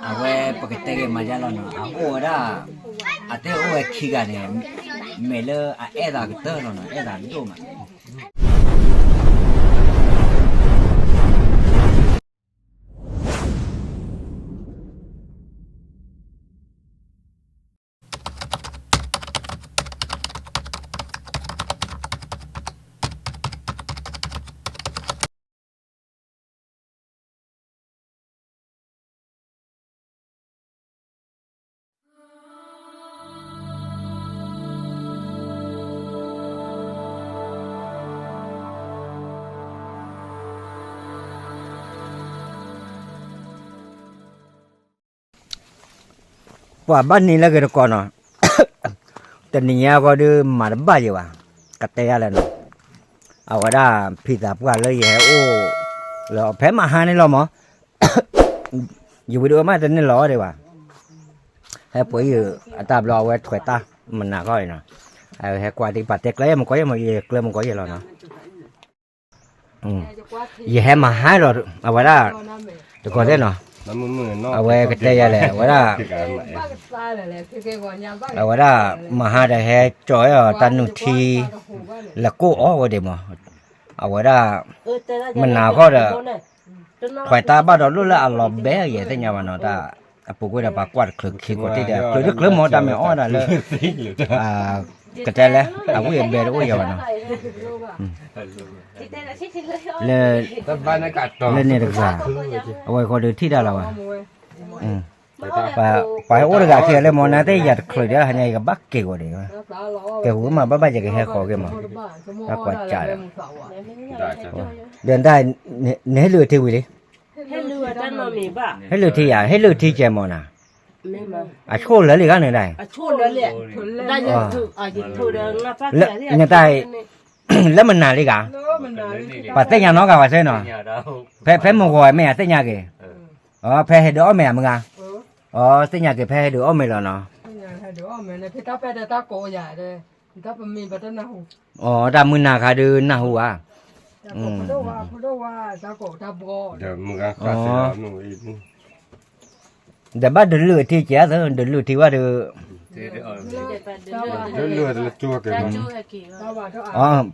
အဝဲပကတဲက့ၤမၤယါလီၤနီၤ, အအိၣ်ဝဲဒၣ်, အတဲအိၣ်ဝဲခံဂၤန့ၣ်, မ့ၢ်လၢအအဲၣ်သးကတၢၢ်လီၤနီၤ, အဲၣ်သးဒိၣ်မး. ပှၤဘၣ်န့ၢ်လၢဂ့ၤတကိးနီၤ, တနံၤညါဃီဒုးမၤတဘၣ်ယံၤဘၣ်, ကတဲယါလဲၣ်နီၤ, အဝဲဒၣ်ဖံသးပှၢ်လၢယဟဲအိၣ်, လၢဖဲမဟါန့ၣ်လီၤမး, ယဝံၤဒုးအမ့ၢ်တန့ၢ်လီၤဒံးဘၣ်, ဟဲပှ့ၤယုာ်အတၢ်ဘျီအဝဲထွဲးတၢ်မနၤဃီအံၤနီၤ, ဟဲကွၢ်ဒံးပာ်တဲကျဲမုၢ်ကီယဲၢ်မး ယကျဲမုၢ်ကီယဲၢ်လီၤနီၤ. ယဟဲမၤဟါလီၤ အဝဲဒၣ်, တကိးသ့ၣ်နီၤ, အဝဲကတဲယၤလဲၣ် အဝဲဒၣ်, အဝဲဒၣ်မၤဟါဒီးဟဲကၠီၤအီၤတၢ်နုၢ်ထံ, လဲၤကိၢ်အီၤဝဲဒၣ်မး, အဝဲဒၣ်, မနၤဃီဒီး, ထွဲးတၢ်ဘၣ်ဒီးလိၣ်လၢအလီၤဘဲအံၤသ့ၣ်ညါဘၣ်နီၤ, တၢ်အပူၤကွံာ်ဒီးပှၤကွၢ်တချုးခံကိးတ့ၢ်ဒီး ချုးတချုးမ့ၢ်တၢ်မ့ၢ်အီၣ်ဝဲဒၣ်လၢ ကတဲလဲၣ် အဝံၣ်အဘဲတအိၣ်ယၤဘၣ်နီၤ, လၢ, လၢန့ၣ်တဂၤ, အဝဲဃီဒုးထံၣ်တၢ်လီၤဘၣ်, ပှၤဟဲအိၣ်တဂၤခံဂၤလၢမ့ၢ်နၤသ့ၣ်ယၤတချုးဒီး ဟါညါယကဘၣ်က့ၤဂီၤဒံး, ကဲဟူးမးဘၣ်ဘၣ်ယကဟဲဃီၤက့ၤမး, တၢ်ကွၢ်ကၢ်ဒီး, ဒီးတၢ်, နဟဲလုၢ်ထံဝံၤလံ ဟဲလုၢ်ထံယၤ ဟဲလုၢ်ထံကဲမ့ၢ်နၤ, အဆိၣ်လၢာ်လံဂၤန့ၣ်ဒၣ်, နတၢ်, လၢမနၤလံဂၤ, ပှၤသ့ၣ်ညါနီတဂၤဘၣ်ဆၢနီၤ, ဖဲမုၢ်ဂီၤမ့ၢ်အသ့ၣ်ညါက့ၤ, ဖဲဟဲဒုးအီၣ်မ့ၢ်အမုၢ်ဂၤ, အသ့ၣ်ညါက့ၤဖဲဟဲဒုးအီၣ်မ့ၢ်လီၤနီၤ, တၢ်မုၢ်နၤခါဒုးနၢ်ဟူဧါ, ဒီးဘၣ်ဒုးလုၢ်ထံကဲသၢ ဒုးလုၢ်ထံဝဲဒုး,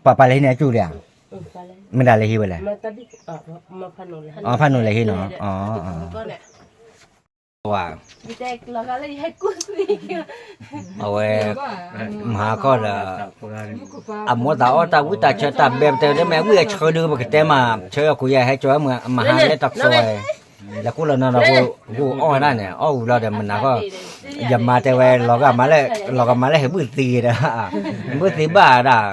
ပှၤပာ်လၢဟံးန့ၣ်အကၠူၣ်လံဧါ, မ့ၢ်တၢ်လၢဟံးဝဲလဲၣ်, ဖးနုာ်လၢဟံးနီၤ, အဝဲ, မဟါခီဒီး, အမိၢ်သးအီၣ်တၢ်ဝံၣ်တၢ်ဆၢတၢ်ဘဲပတဲဒ်မ့ၢ်ဝံၣ်အဆၢဒုး ပကတဲမး ဆၢအီၤခိးယၤဟဲကၠီဝဲမုၢ် အမဟါလၢတၢ်ကစီၣ်ဝဲ, လဲၤကိၣ်လၢနီၤဒီး, ဂိၢ်အီၣ်ဝဲဒၣ်န့ၣ် အီၣ်ဝံၤလီၤဒီးမနၤဃီ, ယမါတဲဝဲ လီၤဂာ်မးလၢ, လီၤဂာ်မးလၢဟဲဘုၣ်သံဒီး, ဘုၣ်သံဘၣ်ဒၣ်,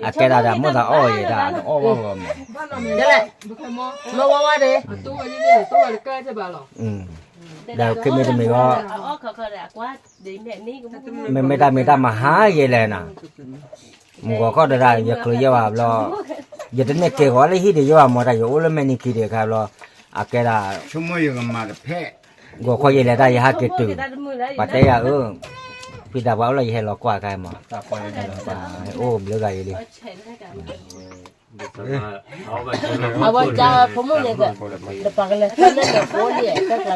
အကဲဒၣ်ဒီးမိၢ်သးအီၣ်ယဲဒၣ် အီၣ်ဝဲဂီၢ်မး, မဝါဝါဒီး, ဒီးခဲမ့ၢ်တမ့ၢ်ဂီၢ် မ့မ့ၢ်တၢ်မ့ၢ်တၢ်မဟါယဲလဲၣ်နီၤ, မုၢ်ဂီၤခီဒီးဒၣ် ယချုးယဲဘၣ်ဘျီ, ယတန့ၢ်က့ၤဂီၤလၢဟံၣ်ဒီးယဲဘၣ်မ့ၢ်တၢ်ယအိၣ်လၢမဲာ်နံၤခံဒီးခါဘျီ, အကဲဒၣ်, ဂီၤခီယဲလဲၣ်တၢ်ယဟးက့ၤတုၤ, ပှၤတဲယၤအၢ, ဖံသးပှၢ်အိၣ်လၢယဟဲလီၤကွၢ်ခါမး, အိၣ်ဘျုးဂၤယဲလံ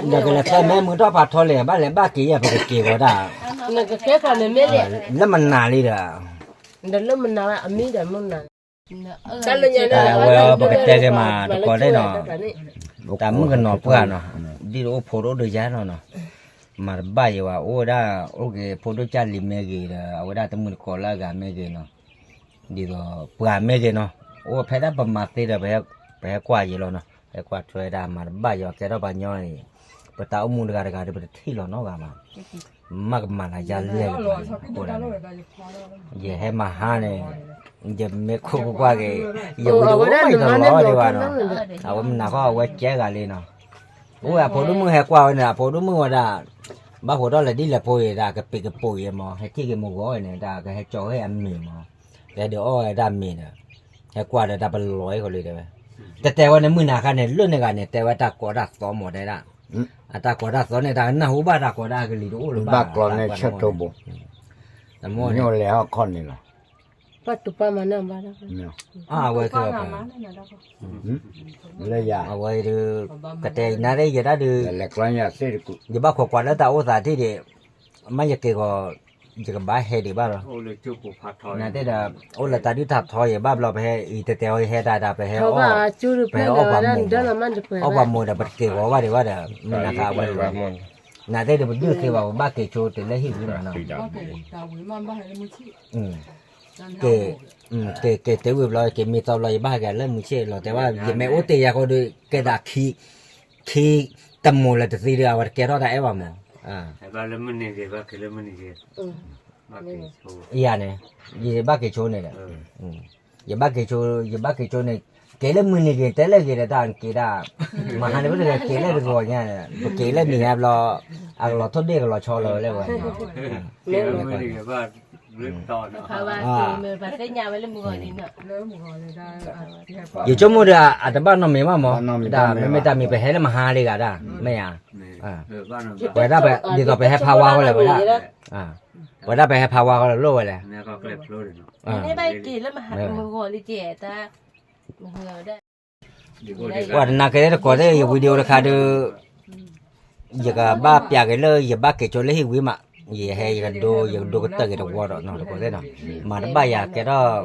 ဒီးကလဲၤသၢမ့ၢ်မုၢ်ထီၣ်ဖးထီလဲၣ် ဘၣ်လဲၤဘၣ်က့ၤယဲၢ် ပကက့ၤဂီၤတၢ်, လၢမနၤလံဒီး, ဝဲအီၤပကတဲက့ၤမးတကိးသ့ၣ်နီၤ, တၢ်မုၣ်ကနီၤပှၢ်နီၤ, ဒ်သိးအိၣ်ဖိတအိၣ်ဒီးယၤနီၤနီၤ, မၤတဘၣ်ယံၤဘၣ် အိၣ်ဝဲဒၣ်, အိၣ်က့ၤဖိဒိၣ်ကၢ်လံၤမ့ၢ်ဂ့ၤဒီး အဝဲဒၣ်တမုၢ်တကိးလၢအဂၤမ့ၢ်ဂ့ၤနီၤ, ဒ်သိးပှၤမ့ၢ်ဂ့ၤနီၤ, အိၣ်ဖဲဒၣ်ပမၤသ့ဒီး, ပဟဲကွၢ်ယံၤလီၤနီၤ, ဟဲကွၢ်ထွဲဒၣ်မၤတဘၣ်ယံၤ ကဲထီၣ်ပှၤညီန့ၣ်, ပတၢ်အိၣ်မူတဂၤတဂၤဒီး ပတထံၣ်လီၤနီတဂၤဘၣ်, မ့ၢ်ကမၤလၢယၤလဲၣ်လီၤ, ယဟဲမၤဟါန့ၣ်, ယမ့ၢ်ခိၣ်ကွၢ်က့ၤ, ယဝံၤဒီးအိၣ်မးယတလီၤဒံးဘၣ်နီၤ, အဝဲမနၤဃီအဝဲကဲဂၤလံနီၤ, အိၣ်ဝဲအဖိဒိၣ်မုၣ်ဟဲကွၢ်ဝဲန့ၣ် အဖိဒိၣ်မုၣ်ဝဲဒၣ်, ဘၣ်ဃိးထီၣ်လဲၤဒ်လဲၤဖိအံၤဒၣ် ကပံးကပူၤအံၤမး ဟဲထံၣ်က့ၤမုၢ်ဂီၤအံၤန့ၣ် တၢ်ကဟဲကၠီၤဝဲအမ့ၢ်မး, ကဟဲဒုးအီၣ်ဝဲဒၣ်မ့ၤဒီး, ဟဲကွၢ်ဒီးတၢ်ပလီၢ်အံၤဃီလံတဲဝဲ, တတဲဝဲန့ၣ်မုၢ်နၤခါန့ၣ် လၢန့ၣ်ဂၤန့ၣ် တဲဝဲတၢ်ကိးတၢ်သီမးတဲဒၣ်, အတၢ်ကိးတၢ်သီန့ၣ် တၢ်ကနၢ်ဟူဘၣ်တၢ်ကိးတၢ်ကလံၤတအိၣ်လၢၤဘၣ်, ဘၣ်ကျီန့ၣ်ဆၢတိၢ်ဘိ, တမ့ၢ်လဲၤဟီၣ်ခီၣ်န့ၣ်လီၤ, ပှၤတူၢ်ပှၤမၤနၢၤဘၣ်, အဝဲက လၢယၤ, အဝဲဒုး, ကတဲနၤရ့ယဲဒၣ်ဒုး, ယဘၣ်ခိးကွၢ်လၢတၢ်အိၣ်သးထံၣ်ဒံး, မ့ၢ်ယက့ၤဂီၤ, ယကဘၣ်ဟဲဒံးဘၣ်လီၤ, နတဲဒီး, အိၣ်လၢတၢ်ဒုၣ်တၢ်ထီယဲဘၣ်ဘျီပဟဲအံၤတဲတဲအီၤယဟဲတၢ်တၢ်ပဟဲ, ပဟဲအီၣ်ပှၤမိၢ်, အီၣ်ပှၤမိၢ်ဒီးပတက့ၤဂီၤဘၣ်ဒံးဘၣ်ဒီး မ့ၢ်နၤခါအဝဲ, နတဲဒီးပဒုးသ့ဘၣ်ပဘၣ်က့ၤဆိတုၤလၢဟံၣ်ဝံၤမးနီၤ ကဲ, ကဲတဲဝံၤဘျီ က့ၤမ့ၢ်သီဘျီ ယဘၣ်ဟဲက့ၤလၢမုၢ်ဆ့ၣ်လီၤ တဲဘၣ် ယမ့ၢ်အိၣ်တ့ၢ်ယၤဃိဒီး ကဲသးခံ, ခံ, တမိၢ်လၢတသံဒီး အဝဲတကဲထီၣ်တၢ်အဲၣ်ဘၣ်မး, ယၤန့ၣ်, ယဘၣ်က့ၤဆိန့ၣ်ဒီး, ယဘၣ်က့ၤဆိ, ယဘၣ်က့ၤဆိန့ၣ်, က့ၤလၢမုၢ်နံၤက့ၤတဲလၢဂ့ၤဒီးတၢ်က့ၤဒၣ်, မဟါန့ၣ်ပတက့ၤလၢတဂီၤညါ, ပက့ၤလၢမုၢ်ဟါဘျီ, အကလီၤထိၣ်ဒ့ၣ်ကလီၤဆီလီၤဝဲလၢဝဲ ယဆိကမိၣ်ဒီးအတဘၣ်နီတမံၤဘၣ်မး, ဒ်မ့မ့ၢ်တၢ်မံၤပဟဲလၢမဟါလံဂၤဒၣ်, မ့ၢ်ဧါ, ပဝဲဒၣ်ဒ်သိးပဟဲဖးဝါဃီလဲၣ်ဝဲဒၣ်, ပဝဲဒၣ်ပဟဲဖးဝါဃီလဲၣ်လိၣ်ဝဲလဲၣ်, ပှၤတနာ်က့ၤလၢတကိးသ့ၣ် ယဝံၤဒံးအိၣ်တခါဒီး ယကဘၣ်ပျးက့ၤလၢယဘၣ်က့ၤဆိလၢဟံၣ်ဝံၤမး, ယဟဲယကဒိ ယကဒိကတၢၢ်က့ၤတဝီဒီးနီၤ တကိးသ့ၣ်နီၤ, မၤတဘၣ်ယၤကဲထီၣ်,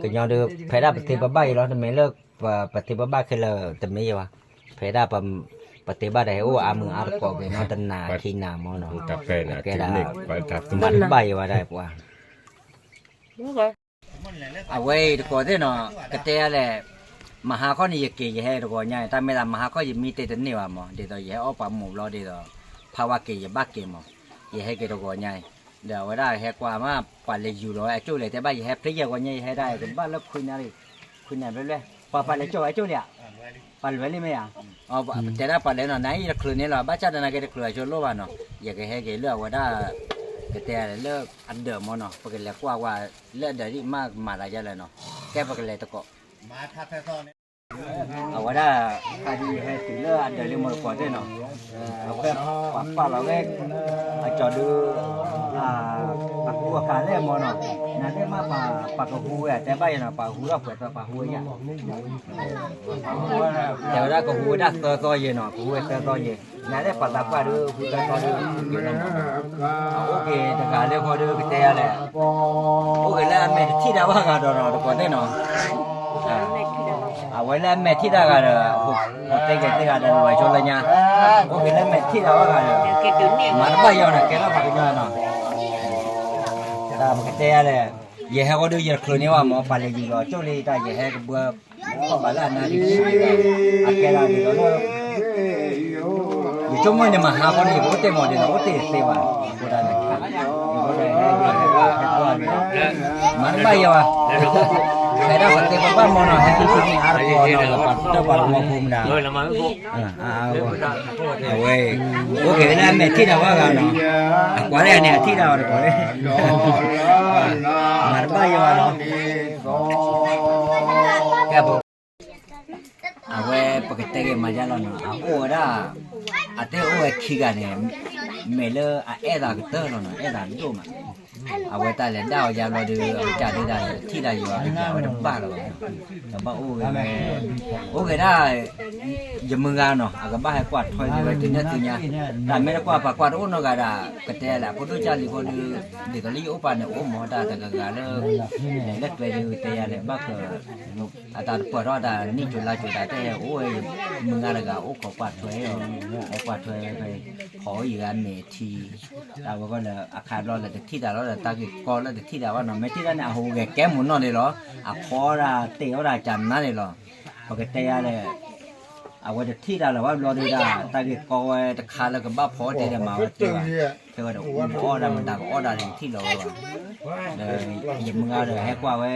ကညီဒီး ဖဲဒၣ်ပသ့ပဘၣ်အံၤလီၤ တမ့ၢ်လၢ, ပသ့ပဘၣ်ခဲလၢာ်တမ့ၢ်ယၤဘၣ်, ဖဲဒၣ်, ပသ့ဘၣ်ဒီးဟဲအိၣ်အါမုာ်အါတကိးက့ၤနီၤ တနာ်ခံနာ်မးနီၤ, ကဲဒၣ်, မၤတဘၣ်ယၤဘၣ်ဒၣ်ပှၤ အဝဲအံၤတကိးသ့ၣ်နီၤ, ကတဲယၤလဲၣ်, မဟါခီန့ၣ် ယက့ၤယဟဲတဂီၤညါအံၤ တၢ်မ့ၢ်သးမဟါခီယမံတ့ၢ်တန့ၢ်ဘၣ်မး ဒ်သိးယဟဲအီၣ်ပှၤမိၢ်ဘျီဒ်သိး, ဖးဝါက့ၤယဘၣ်က့ၤမး, ယဟဲက့ၤတဂီၤညါအံၤ, ဒီးအဝဲဒၣ်ဟဲကွၢ်မး ပှၤလဲၤယူၤလီၤဝဲအကၠိၣ်လဲၣ် တဲဘၣ် ယဟဲဖျ့ယဲၢ်ဂီၤညါ ယဟဲဒၣ် ယကဘၣ်လၢခွံနၣ်ရံၣ်, ခွံနၣ်ရံၣ်ဘျဲၣ်ဘျဲၣ်, ပှၤပှၤလဲၤကၠိၣ်ဝဲအကၠိၣ်လံဧါ, ပှၤလဲၤလံမ့ၢ်ဧါ, တဲဒၣ်ပှၤလဲၤနီၤ နအံၤတချုးန့ၣ်လီၤ ဘၣ်ဆၣ်တနာ်က့ၤတချုးအကၠိၣ်လိၣ်ဘၣ်နီၤ, ယကဟဲက့ၤလၢအဝဲဒၣ်, ကတဲလၢအဒၢးမးနီၤ ပကလဲၤကွၢ်ဝဲလၢအဒၢးဒ်မးမၤသးယဲလဲၣ်နီၤ, ကဲပကလဲၤတကိး အဝဲဒၣ်, ခါဒ်ယဟဲတုၤလၢအဒၢးလံမးတကိးသ့ၣ်နီၤ, အဝဲပှၤပာ်လီၤဝဲ, အကၠီၤဒုး, အကူအကၤလဲၣ်မးနီၤ, နသ့ၣ်မးပှၤကဟူဝဲ တဲဘၣ်ယဲနီၤ ပှၤဟူထီၣ်ပှဲၤသီ ပှၤဟူဝဲယဲ, တဲဝဲဒၣ်ကဟူဝဲဒၣ်သၢသီယဲနီၤ ကဟူဝဲသၢသီယဲ, နသ့ၣ်ပှၤသးပှၢ်ဒုး ဟူသၢသီဒုး, အိၣ်က့ၤတဂၤလၢဃီဒုးကတဲယၤလဲၣ်, အိၣ်က့ၤလၢအမဲာ်တထံၣ်တၢ်ဘၣ်ဂၤဒီးနီၤ တကိးသ့ၣ်နီၤ အဝဲလၢအမဲာ်ထံၣ်တၢ်ဂၤဒီး, ဟိးတဲက့ၤသ့ၣ်ဂၤဒီး လီၤဆိလၢညါ, အိၣ်က့ၤလၢမဲာ်ထံၣ်တၢ်ဘၣ်ဂၤဒီး, မၤတဘၣ်ယၤနီၤ ကဲထီၣ်ပှၤကညီနီၤ, တၢ်ပကတဲယၤလဲၣ်, ယဟဲဃီဒုးယတချုးန့ၢ်ဘၣ်မး ပှၤလဲၤယူၤလီၤကၠိၣ်လံတၢ် ယဟဲကဘၣ်, ဘၣ်လၢအနါဒံး, အကဲဒၣ်ဒ်သိးလၢ ယဆိကမိၣ်န့ၣ် မဟါခီန့ၣ် ယကအိၣ်တ့ၢ်မးဒ်သိး အိၣ်တ့ၢ်သ့ဘၣ်, အဃိဒၣ်န့ၣ်, မၤတဘၣ်ယၤဘၣ်, ဖဲဒၣ်ပသ့ပဘၣ်မးနီၤ ဟဲက့ၤန့ၣ် အါတက့ၢ်နီၤ ပှၤတၢ်ပှၤကမီၤဖိမနုၤ, အဝဲ, အိၣ်က့ၤလၢအမဲာ်ထံၣ်တၢ်ဘၣ်ဂၤနီၤ, အကွၢ်လၢန့ၣ် အထံၣ်တၢ်အီၤတကိးလၢ, မၤတဘၣ်ယၤဘၣ်နီၤ, ကဲ အဝဲပကတဲက့ၤမၤယါလီၤနီၤ အအိၣ်ဝဲဒၣ်, အတဲအိၣ်ဝဲခံဂၤန့ၣ်, မ့ၢ်လၢအအဲၣ်သးကတၢၢ်လီၤနီၤ အဲၣ်သးဒိၣ်မး, အဝဲတၢ်လဲၤဒၣ်အီၤယါဘျီဒီး အကစၢ်ဒုးတၢ်လဲၤထံၣ်တၢ်ယွၤအကစၢ်ဝဲတဘၣ်လီၤဘၣ်, တဘၣ်အိၣ်ဝဲ, အိၣ်က့ၤဒၣ်, ယမုၢ်ဂၤနီၤ အကဘၣ်ဟဲကွၢ်ထွဲက့ၤဝဲတုၤန့ၣ်တုၤညါ, တၢ်မ့ၢ်တကွၢ်ပှၤကွၢ်တအိၣ်နီတဂၤဒၣ်, ကတဲလဲၣ် ဖိဒိၣ်ကၢ်လံၤဖိဒုး, ဒ်သိးလၢယအိၣ်ပာ်န့ၣ် အိၣ်မၤတၢ်တဂၤဂၤလၢ, လဲၤလၢကျဲဒုးတဲယၤလဲၣ် ဘၣ်ဃး အတၢ်တပၢၢ်ထီၣ်တၢ်နံၣ်ကၠိလါကၠိတၢ်တဲအိၣ်ဝဲ, မုၢ်ဂၤတဂၤအိၣ်ခိးကွၢ်ထွဲ, ဟဲကွၢ်ထွဲဖဲ, ဖီအီၣ်ယံၤဂၤမဲာ်ထံ, တၢ်ဝဲဃီလၢအခါဘျီလၢတထံၣ်တၢ်လီၤဒီး တၢ်ဂ့ၢ်ကီလၢတထံၣ်တၢ်ဘၣ်နီၤ မ့ၢ်ထံၣ်တၢ်န့ၣ် အဟူးဂဲၤကဲမုၢ်နီၢ်န့ၣ်လီၤ, အဖီအီၣ်ဒၣ်တ့ၢ်အီၣ်ဒၣ်ကၢ်နါန့ၣ်လီၤ, ပကတဲယၤလဲၣ် အဝဲတထံၣ်တၢ်လၢၤဘၣ်ဘျီဒုးဒၣ် တၢ်ဂ့ၢ်ကီဝဲတခါလၢကဘၣ်ဖီအီၣ်တဲဒီးမၤဝဲသ့ဘၣ်, ခဲဝဲဒီးအူအီၣ်ဒၣ်မတၤကအီၣ်ဒၣ်ဒီးတထံၣ်လၢၤဝဲဘၣ်, ဒီးယမုၢ်ဂၤဒီးဟဲကွၢ်ဝဲ,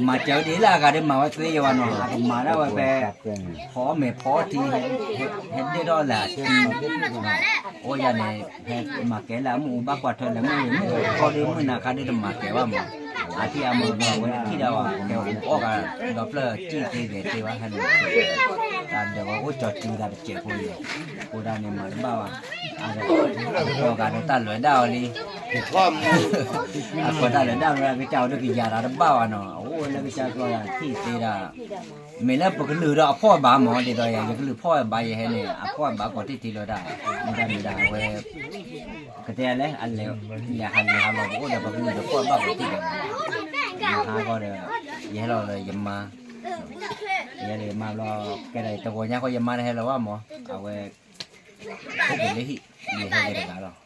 မၤစၢၤဝဲဒ်လၢအဂၤဒီးမၤဝဲသ့ယဲဘၣ်နီၤ အကမၤဒၣ်ဝဲဖဲ, ဖီအီၣ်မဲာ်ဖီအီၣ်ထံ, ဟဲဒ့ၣ်ထီၣ်လၢအထံ, အိၣ်ယၤန့ၣ်, ဟဲမၤကဲလၢအမုၢ်အူဘၣ်ကွၢ်ထွဲလၢမုၢ်ဝံၤမုၢ်ခီဒုးမုၢ်နၤခါဒုးတမၤကဲဘၣ်မး, အထံၣ်အမုၢ်ဘျီဝဲတထံၣ်ဒၣ်ဝဲ ဟဲအူအီၣ်ဂၤ, ဒီဖျၢၣ်စံၣ်သ့ဂဲၤသ့ဘၣ်ဟဲလီၤ, တၢ်ဒၢးဝဲအိၣ်ကၠီၤစုသးတစဲးဖိန့ၣ်, အဃိဒၣ်န့ၣ်မၤတဘၣ်ဘၣ်, အကီဂၤဒီးတၢ်လဲၤဒၣ်အီၤလံ အဃိတၢ်လၢဒၣ်ဝဲကစၢ်အီၤဒုးကယၤတၢ်တဘၣ်ဘၣ်နီၤ, အအိၣ်ဝဲလၢကစၢ်ကျီယၤထံၣ်သ့ဒၣ်, မ့ၢ်လၢပကလုာ်ဒီးအဖှီၣ်ဘၣ်မၢ် ဒ်သိးယၤ ယကလုာ်ဖှီၣ်ဘၣ်ယဟဲန့ၣ် အဖှီၣ်ဘၣ်ကိးတ့ၢ်တ့ၢ်လီၤတၢ်, မ့ၢ်တၢ်မ့ၢ်ဒၣ်ဝဲ ကတဲလဲၣ် အလဲၤ လဲၤဟးလီၤဟးလီၤ ပအိၣ်ဒီးပကလုာ်ဒီးဖှီၣ်ဘၣ်ကိးတ့ၢ်တ့ၢ်လီၤ, ဟးဂီၤဒီး ယဟဲလီၤဒီးယမါ, ယဟဲလီၤယမါဘျီ ကဲဒၣ်တဂီၤညါဃီယမါတဟဲလီၤဘၣ်မၢ် အဝဲ အိၣ်က့ၤလၢဟံၣ် ယဟဲက့ၤတဂၤလီၤ.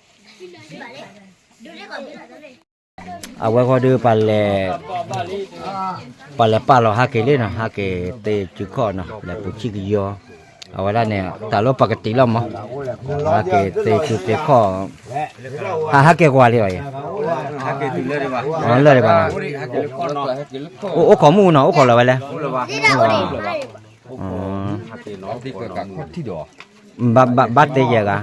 အဝဲဃီဒုး ပှၤလဲၤပာ်လီၤဟးက့ၤလံနီၤ, ဟးက့ၤသ့စုခီၣ်နီၤ, လဲၤပူၤဆံၣ်ကယီ, အဝဲဒၣ်န့ၣ် တၢ်လၢပှၤကတံာ်လီၤမၢ်, ဟးက့ၤသ့စုသ့ခီၣ်, ဟးဟးက့ၤကွၢ်လံအီၤယဲ, လၢာ်ဒံးဘၣ်နီၤ, အိၣ်ခိးမုၣ်နီၤ, အိၣ်ခိးလၢၤဝဲလဲၣ် ဘၣ်သ့ယဲဂၤ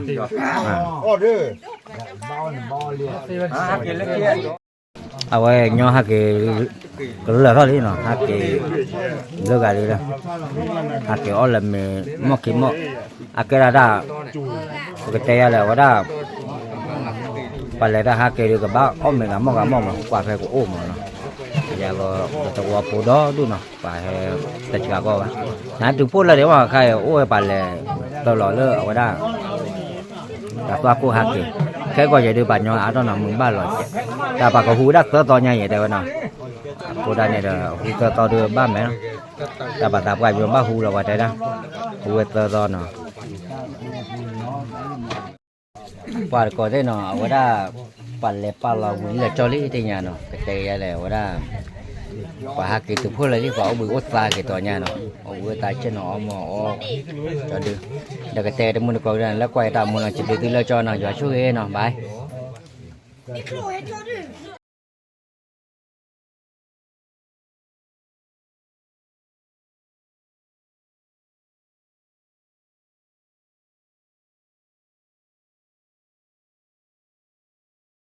အဝဲညီဟးက့ၤ ကလၢာ်ထီၣ်လံနီၤ, ဟးက့ၤလၢဂၤလံလၢ, ဟးက့ၤအီၣ်လၢမ့ၤ မီၢ်ခံမီၢ်, အကဲဒၣ်တၢ် ပကတဲယၤလၢအဝဲဒၣ် ပှၤလဲၤတၢ်ဟးက့ၤဒုးကဘၣ်အီၣ်မ့ၤဂၤမီၢ်ဂၤမီၢ်မး ကွၢ်ဖဲကအိၣ်မးနီၤ, ယၤကတဝီဖိဒီဒူၣ်နီၤ ပှၤဟဲတစှၤကီၢ်ဘၣ်, နတုၤဖှိၣ်လၢဒံးမးခါအံၤ အိၣ်ဝဲပှၤလဲၤတၢ်လီၤလၢအဝဲဒၣ် တၢ်သွၣ်ခိၣ်ဟးက့ၤ, ခဲကီၢ်ယဲဒုးပှၤညီအါထီၣ်နီၤ မုာ်ဘၣ်လီၤကဲး, တၢ်ပှၤကဟူဝဲဒၣ်သၢသီညါယဲတဲဝဲနီၤ, အဃိဒၣ်န့ၣ်ဒီး ဟူသၢသီဒုးဘၣ်မဲာ်နီၤ, တၢ်ပှၤသးပှၢ်ယိၤဘၣ်ဟူလီၤပှၤတဲဒၣ်, ဟူဝဲသၢသီနီၤ, ပှၤတကိးသ့ၣ်နီၤ အဝဲဒၣ် ပှၤလဲၤပာ်လီၤဝံၤလၢာ်ကၠီလံတညါနီၤ ကတဲယဲလဲၣ် အဝဲဒၣ် ပှၤဟးက့ၤတုၤဖှိၣ်လၢာ်လံ ပှၤအိၣ်ဘှံးအိၣ်သါက့ၤတီညါနီၤ အိၣ်ဘှံးအိၣ်သါဆ့ၣ်နီၤအီမိၢ်အီ ကၠီဒု ဒီးကတဲတမုၢ်တကိးကဒီး လၢကွၢ်ယတၢ်မူနီၤ စံးဘျုးသုလၢကၠီနီၤ ယွၤဆိၣ်ဂ့ၤနီၤ bye.